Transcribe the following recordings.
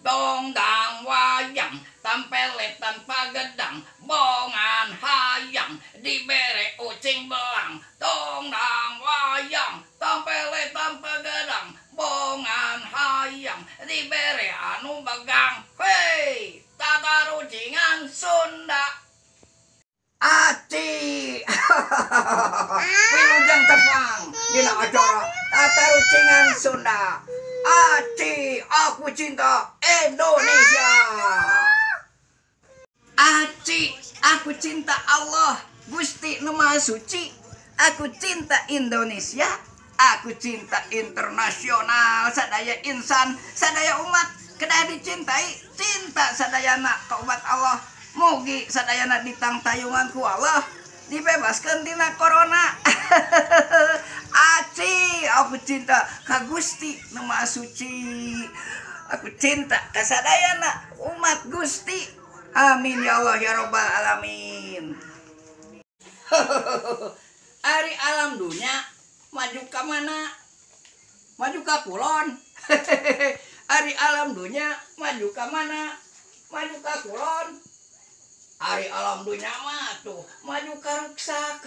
Dongdang wayang tampele tanpa gedang bongan hayang dibere ucing belang. Dongdang wayang tampele tanpa gedang bongan hayang dibere anu begang. Hei, tatarucingan Sunda. Aci. Wilujeng tepang dina acara tatarucingan Sunda. Aci, aku cinta Indonesia. Aci, aku cinta Allah, Gusti Nu Maha Suci. Aku cinta Indonesia, aku cinta internasional. Sadaya insan, sadaya umat kedah dicintai, cinta sadayana ka umat Allah. Mugi sadayana ditangtayungan ku Allah, dibebaskan tina corona. Aci, aku cinta ka Gusti Nu Maha Suci. Aku cinta ka sadayana umat Gusti. Amin ya Allah ya Robbal alamin. Ari alam dunia maju ka mana? Maju ka kulon. Ari alam dunia maju ka mana? Maju ka kulon. Ari alam dunia mah tuh maju ka ruksak.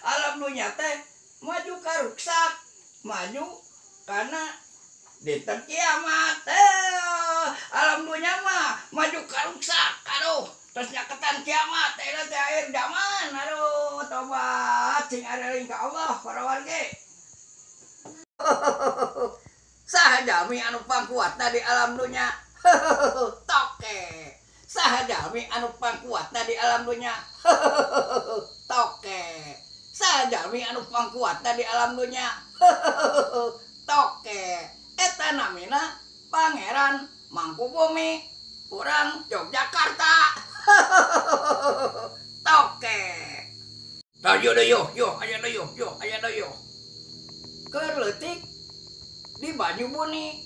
Alam dunia teh maju ka ruksak, maju karena dinten kiamat. Alam dunia mah maju ka ruksak. Aduh, terus nyaketan kiamat eta teh akhir zaman. Aduh, tobat cing areling ka Allah para warga. Saha jalmi anu pangkuatna di alam dunia? Toke. Saha jalmi anu pangkuatna di alam dunia? Toke. Saha jalmi anu pangkuatna di alam dunia? Toke. Eta namina Pangeran Mangkubumi, urang Yogyakarta. Toke. Ayo yo yo, ayo yo yo, ayo yo. Keur leutik di baju buni,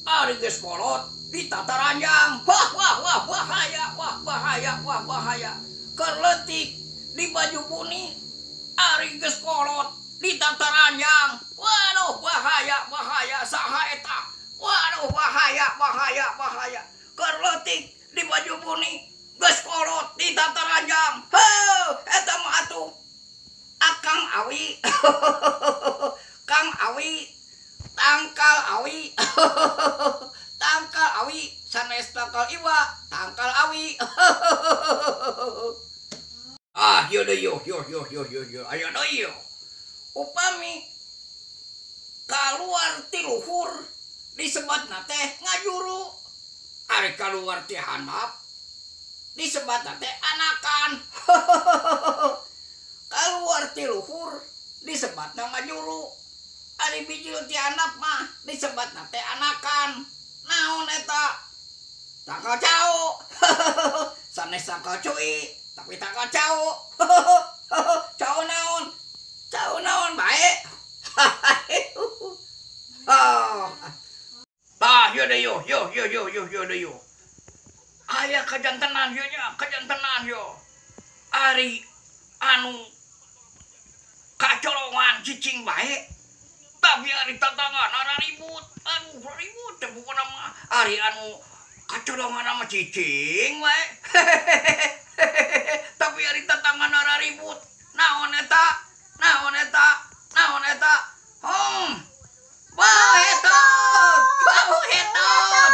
ari geus kolot di tataranjang. Wah wah wah bahaya, wah bahaya, wah bahaya. Keur leutik di baju buni, ari geus kolot di tataranjang. Waduh bahaya, bahaya, saha eta? Waduh bahaya, bahaya, bahaya. Keur leutik di baju buni, geus kolot di tataranjang. Heuh, eta mah atuh Akang Awi. Kang Awi, tangkal awi. Tangkal awi, sanes tangkal iwa, tangkal awi. Ah, yo yo yo yo yo yo yo, ayo yo. Upami kaluar ti luhur disebatna teh ngajuru. Ari kaluar ti handap disebatna teh anakan. Kaluar ti luhur disebatna ngajuru. Ari bijil ti handap mah disebatna teh anakan. Naon eta? Tangkal cau. Sanes tangkal cui, tapi tangkal cau. Cau naon? Cau naon bae? Oh. Tah, yo yo yo yo yo yo yo yo. Aya kajantenan yo nya, kajantenan yo. Ari anu kacolongan cicing bae. Tapi ari tatangan ara ribut. Aduh, ribut teh pokona mah. Ari anu kacolongan mah cicing wae. Tapi ari tatangan ara ribut. Naon eta? Naon eta? Naon eta? Bau hetut! Bau hetut!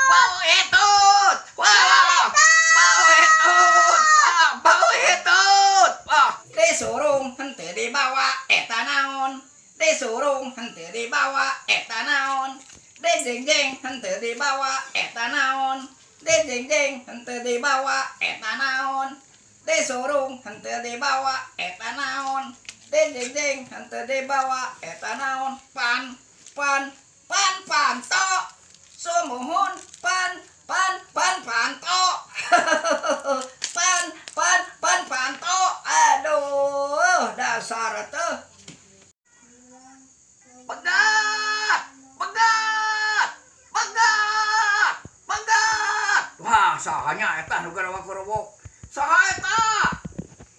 Bau hetut! Wah! Bau hetut! Wah, bau hetut! Wah, disurung henteu dibawa eta naon? Disurung henteu dibawa eta naon? Dijingjing henteu dibawa eta naon? Dijingjing henteu dibawa eta naon? Disurung henteu dibawa eta naon? Dijingjing henteu dibawa eta naon? Pan pan pan panto sumuhun pan pan pan panto. Pan pan pan panto. Aduh, dasar teh. Pegat, pegat, pegat, pegat. Wah, sahanya eta nu garewak-garewok. Saha eta?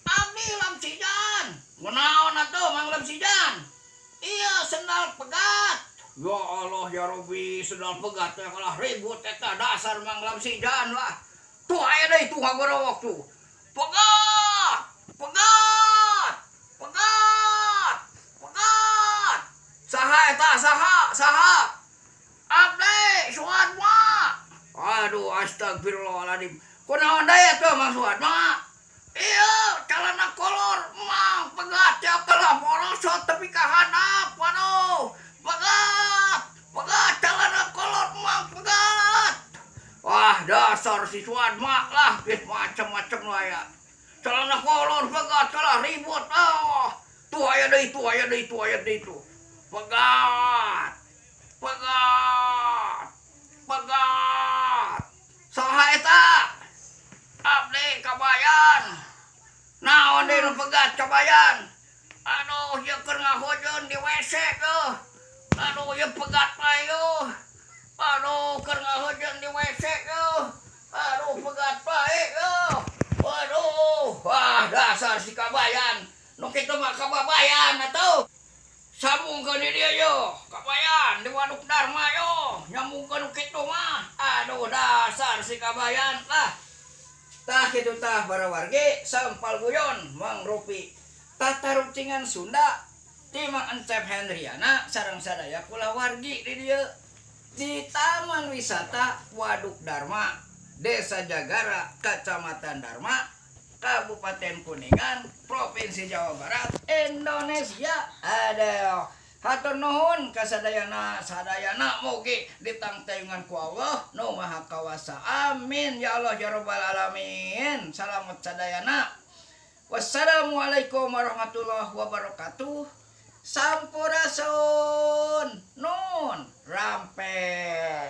Abdi Lamsijan. Kunaon atuh Mang Lamsijan? Iya, sendal pegat. Ya Allah ya Rabbi, sendal pegat teh kalah ribut eta dasar Mang Lamsijan lah. Tuh aya deui tuh ngagorowok tuh. Pegat! Pegat! Pegat! Pegat! Saha eta saha? Saha? Abdi Suadma. Aduh astagfirullahaladzim. Kunaon deui atuh Mang Suadma? Iya, calana kolor mang pegat ya kalah morosot tepi ka handap. Waduh, pegat! Pegat calana kolor mang pegat. Wah, dasar si Suadma lah, geus macem-macem lah ya. Celana kolor pegat kalah ribut. Ah, tuh aya deui tuh aya deui tuh aya deui tuh. Pegat. Pegat. Pegat. Saha eta? Abdi Kabayan. Naon deui nu pegat Kabayan? Aduh, ieu keur ngahojeun di WC euh. Aduh, ieu pegat bae euh. Aduh, keur ngahojeun di WC euh. Aduh, pegat bae euh. Waduh, wah dasar si Kabayan. Nu kitu mah kababayan atuh. Sambungkeun di dieu yo, Kabayan di Waduk Darma yo. Nyambungkeun nu kitu mah. Aduh, dasar si Kabayan lah. Tah kitu tah para wargi sampal guyon Mang Rupi. Tatarucingan Sunda ti Mang Encep Hendriana sareng sadaya kulawargi di dieu di Taman Wisata Waduk Darma, Desa Jagara, Kecamatan Darma, Kabupaten Kuningan, Provinsi Jawa Barat, Indonesia. Aduh, hatur nuhun ka sadayana, sadayana mugi ditangtayungan ku Allah nu Maha Kawasa. Amin ya Allah ya Rabbal alamin. Salamat sadayana. Wassalamualaikum warahmatullahi wabarakatuh. Sampurasun. Nun rampes.